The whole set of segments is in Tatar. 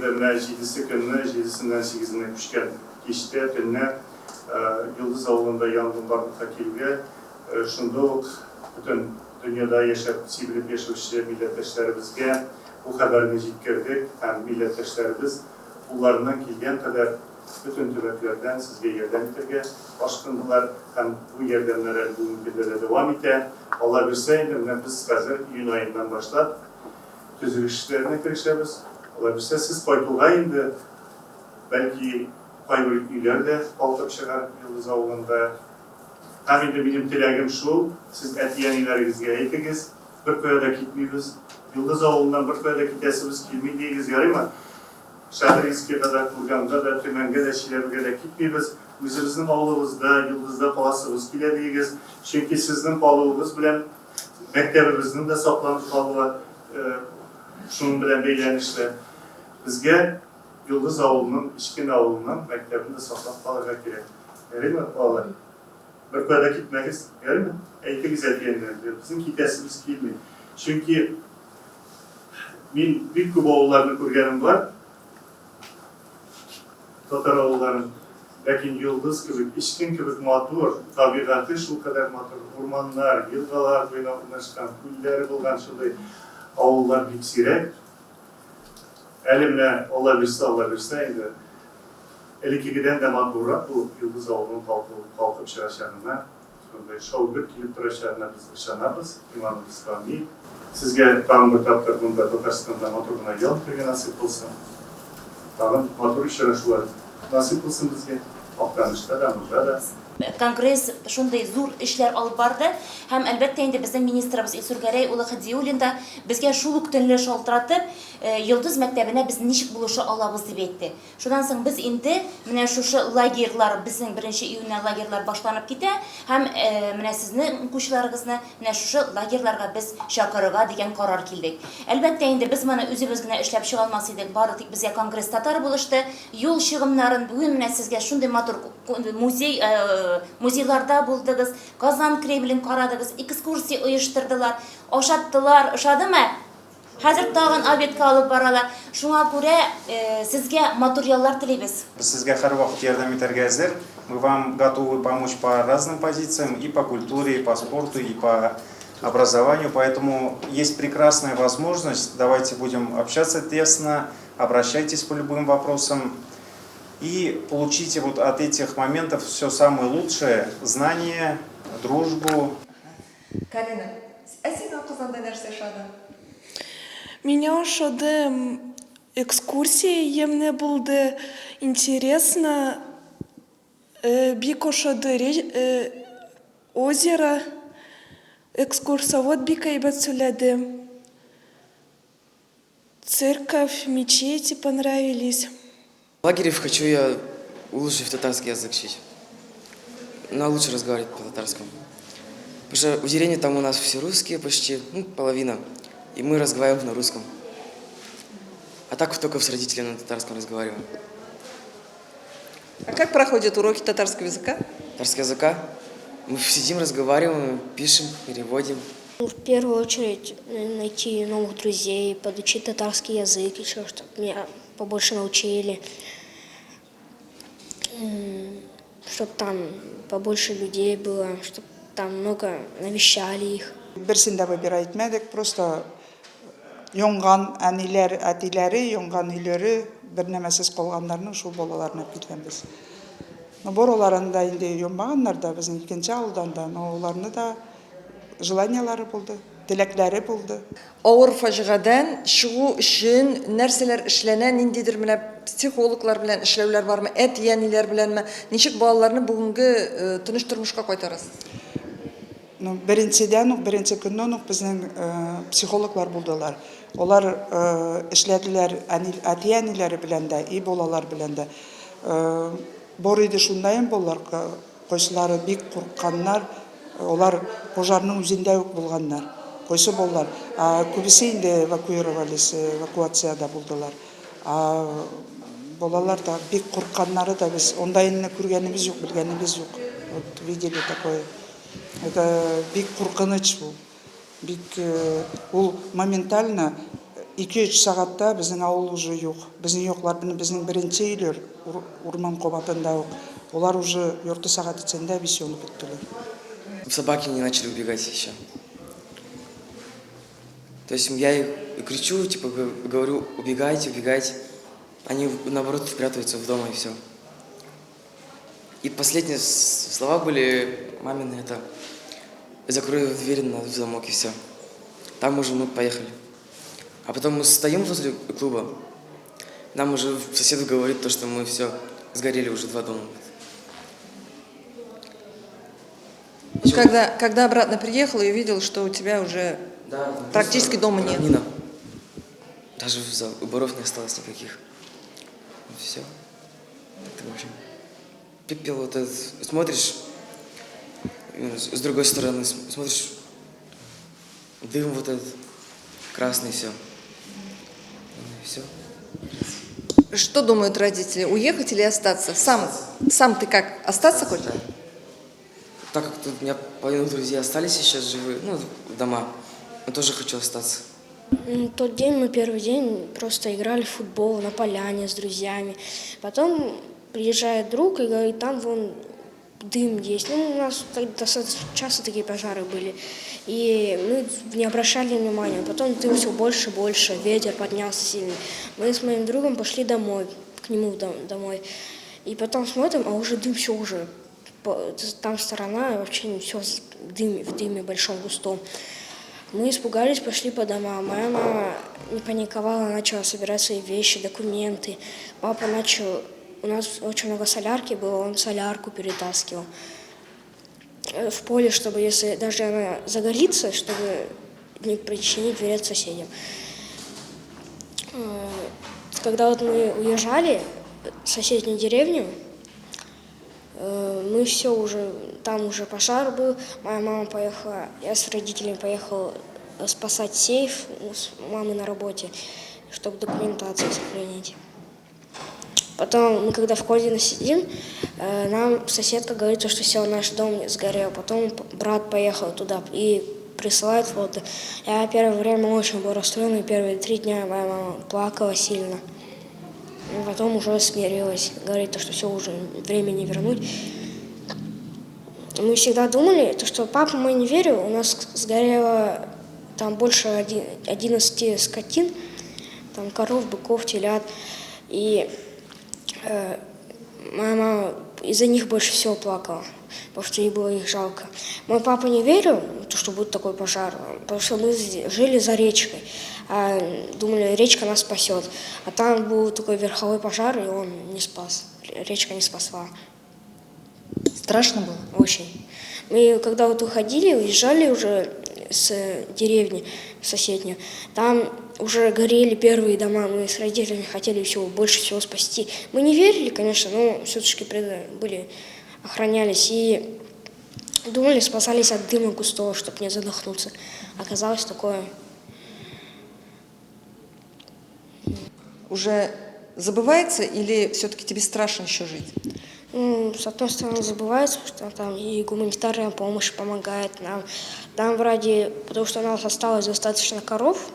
инде менә җидесе көнне, җидесеннән сигезенә күчкән кичтә, төнлә Йолдыз авылында янгын барлыкка килүгә, шунда ук бөтен дөньяда яшәп, сибелеп яшәүче милләттәшләребезгә бу хәбәрне җиткердек һәм милләттәшләребез кулларыннан килгән кадәр бөтен төбәкләрдән сезгә ярдәм итәргә ашкындылар һәм бу ярдәмнәр әле бүгенге көндә дә дәвам итә. Алла бирсә инде, менә без хәзер июнь аеннан башлап төзелеш эшләренә керешәбез. Алла бирсә, сез кайтуга инде, бәлки, кайбер өйләр дә калкып чыгар Йолдыз авылында. Һәм инде минем теләгем шул, сез әти-әниләрегезгә әйтегез, беркая да китмибез, Йолдыз авылыннан беркая да китәсебез килми диегез, ярыймы? Шадринскига да, Курганга да, Төмәнгә дә, Чиләбегә дә китмибез, үзебезнең авылыбызда, Йолдызда каласыбыз килә диегез. Чөнки сезнең калуыгыз белән мәктәбебезнең дә сакланып калуы шуның белән бәйләнешле. Безгә Йолдыз авылының, кечкенә авылының мәктәбен дә саклап калырга кирәк. Ярыймы, балалар? Беркая да китмәгез, ярыймы? Әйтегез әти-әниләрегезгә, безнең китәсебез килми. Чөнки мин бик күп авылларны күргәнем бар, татар авылларын. Ләкин Йолдыз кебек, Эчкен кебек матур, табигате шулкадәр матур, урманнар, елгалар буена урнашкан, күлләре булган шундый авыллар бик сирәк. Әле менә, Алла бирсә, Алла бирсә инде, элеккегедән дә матуррак булып Йолдыз авылының калкып чыгачагына, шундый шау-гөр килеп торачагына без ышанабыз, иманыбыз камил. Сезгә тагын бер тапкыр монда Татарстанда матур гына ял итәргә насыйп булсын. Тагын матур очрашулар насыйп булсын безгә, Актанышта да, монда да. Конгресс шундый зур эшләр алып барды һәм, әлбәттә инде, безнең министрыбыз Илсур Гәрәй улы Һадиуллин да безгә шул ук төнлә шалтыратып, Йолдыз мәктәбенә без ничек булыша алабыз, дип әйтте. Шуннан соң без инде менә шушы лагерьлар, безнең беренче июньнән лагерьлар башланып китә һәм менә сезнең укучыларыгызны менә шушы лагерьларга без чакырырга дигән карар килдек. Әлбәттә инде, без моны үзебез генә эшләп чыга алмас идек, бары тик безгә Конгресс татар булышты. Юл чыгымнарын, бүген менә сезгә шундый матур музей, музейларда булдыгыз, Казан Кремлен карадыгыз, экскурсия оештырдылар, ашаттылар, ошадымы? Хәзер тагын обедка алып баралар. Шуңа күрә сезгә матур яллар телибез. Без сезгә һәрвакыт ярдәм итәргә әзер. Мы вам готовы помочь по разным позициям, и по культуре, и по спорту, и по образованию. Поэтому есть прекрасная возможность. Давайте будем общаться тесно, обращайтесь по любым вопросам и получите вот от этих моментов все самое лучшее: знание, дружбу. Карина, ә сиңа Казанда нәрсә ошады? Миңа ошады экскурсия емне булды, интересно, бик ошады озеро, экскурсовод бик әйбәт сөйләде. Церковь, мечети понравились. В лагере хочу я улучшить татарский язык чуть. Но лучше разговаривать по-татарскому. Потому что в деревне там у нас все русские почти, ну, половина. И мы разговариваем на русском. А так только с родителями на татарском разговариваем. А как проходят уроки татарского языка? Татарского языка? Мы сидим, разговариваем, пишем, переводим. Ну, в первую очередь найти новых друзей, подучить татарский язык еще, чтобы меня побольше научили, чтобы там побольше людей было, чтобы там много навещали их. Берсен дә выбирать итмәдек, просто янган әниләр, әтиләре, янган өйләре, бер нәмәсез калганнарның шул балаларын алып килгәнбез. Но бораларын да инде янмаганнар да, безнең икенче авылдан да, но аларны да желаниеләре булды, теләкләре булды. Авыр фаҗигадән чыгу өчен нәрсәләр эшләнә, ниндидер менә психологлар белән эшләүләр бармы, әти-әниләр беләнме, ничек балаларны бүгенге тыныч тормышка кайтарасыз? Ну, беренчедән үк, беренче көннән үк безнең психологлар булдылар. Алар эшләделәр әти-әниләре белән дә, и балалар белән дә. Бар иде шундаен балалар, кайсылары бик курыкканнар, алар пожарның үзендә үк булганнар. Кайсы балалар, күбесе инде эвакуировались, эвакуациядә булдылар. Ә балалар да бик курыкканнары да без ондаенны күргәнебез юк, белгәнебез юк. Вот видели такое. Это бик куркыныч бу. Бик ул моментально. Ике-өч сәгатьтә безнең авыл уже юк. Безнең яклар, менә безнең беренче өйләр урман кабатында ук, алар уже ярты сәгать эчендә весь янып беттеләр. Собаки не начали убегать еще. То есть я их кричу, типа говорю, убегайте, убегайте. Они наоборот спрятываются в дома и все. И последние слова были мамины, это закрою дверь на замок и все. Там уже мы поехали. А потом мы стоим возле клуба, нам уже сосед говорит то, что мы все, сгорели уже два дома. Когда обратно приехал и увидел, что у тебя уже Да, практически дома нет. Равнина. Даже заборов не осталось никаких. Все. Это, в общем, пепел вот этот. Смотришь, с другой стороны, смотришь, дым вот этот красный, все. Все. Что думают родители, уехать или остаться? Сам ты как, остаться хочешь? Да. Так как тут у меня половина друзей остались сейчас живы, дома, я тоже хочу остаться. Тот день мы первый день просто играли в футбол на поляне с друзьями. Потом приезжает друг и говорит, там вон дым есть. У нас так достаточно часто такие пожары были. И мы не обращали внимания. Потом дым все больше и больше, ветер поднялся сильный. Мы с моим другом пошли домой, к нему домой. И потом смотрим, а уже дым все уже. Там сторона вообще все в дыме большом, густом. Мы испугались, пошли по домам. Моя мама не паниковала, начала собирать свои вещи, документы. Папа начал... У нас очень много солярки было, он солярку перетаскивал в поле, чтобы, если даже она загорится, чтобы не причинить вред соседям. Когда мы уезжали в соседнюю деревню, мы все уже, там уже пожар был, моя мама поехала, я с родителями поехал спасать сейф с мамы на работе, чтобы документацию сохранить. Потом мы когда в Кодино сидим, нам соседка говорит, что все, наш дом сгорел. Потом брат поехал туда и присылает фото. Я первое время очень был расстроен, и первые 3 дня моя мама плакала сильно. Потом уже смирилась, говорит, что все, уже время не вернуть. Мы всегда думали, что папа мой не верил, у нас сгорело там больше 11 скотин, там коров, быков, телят. И моя мама из-за них больше всего плакала, потому что ей было их жалко. Мой папа не верил, что будет такой пожар, потому что мы жили за речкой, а думали, речка нас спасет. А там был такой верховой пожар, и он не спас, речка не спасла. Страшно было? Очень. Мы когда уходили, уезжали уже с деревни соседнюю, там уже горели первые дома, мы с родителями хотели больше всего спасти. Мы не верили, конечно, но все-таки были, охранялись и думали, спасались от дыма густого, чтобы не задохнуться. Оказалось такое. Уже забывается или все-таки тебе страшно еще жить? С одной стороны, забывается, что там и гуманитарная помощь помогает нам. Там вроде, потому что у нас осталось достаточно коров,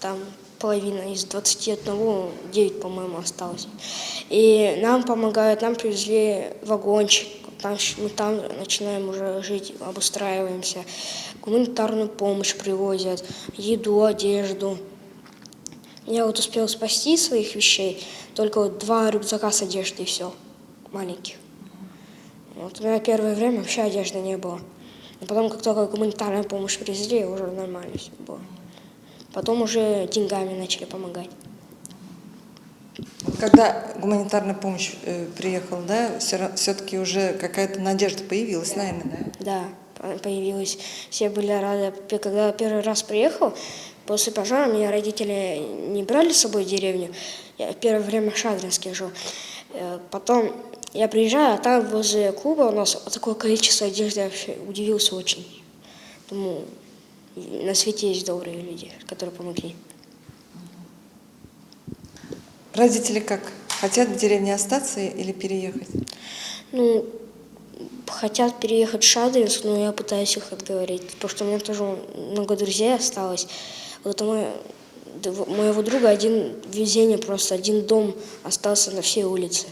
там половина из 21, 9, по-моему, осталось. И нам помогают, нам привезли вагончик, мы там начинаем уже жить, обустраиваемся. Гуманитарную помощь привозят, еду, одежду. Я успела спасти своих вещей, только 2 рюкзака с одеждой и все, маленьких. У меня первое время вообще одежды не было. Но потом, как только гуманитарную помощь привезли, уже нормально все было. Потом уже деньгами начали помогать. Когда гуманитарная помощь приехала, да, все-таки уже какая-то надежда появилась, наверное, да? Да, появилась. Все были рады. Когда первый раз приехал, после пожара меня родители не брали с собой в деревню. Я первое время в Шадринске жил. Потом я приезжаю, а там возле клуба у нас такое количество одежды, я вообще удивился очень. Думаю, на свете есть добрые люди, которые помогли. Родители как? Хотят в деревне остаться или переехать? Хотят переехать в Шадринск, но я пытаюсь их отговорить, потому что у меня тоже много друзей осталось. Вот это мой моего друга один везение просто, один дом остался на всей улице.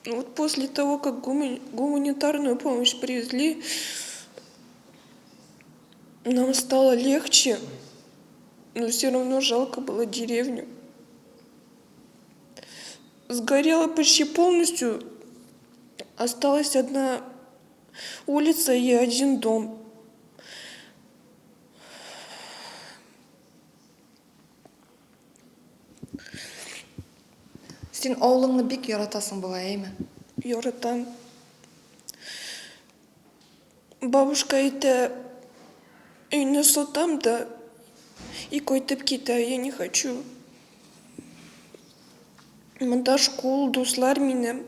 Ну вот после того, как гуманитарную помощь привезли, нам стало легче, но все равно жалко было деревню. Сгорела почти полностью, осталась одна улица и один дом. Син авылыңны бик яратасың бугай, әйме? Яратам. Бабушка әйтә, өйне сатам да и кайтып китә, я не хочу. Монда школ, дуслар минем.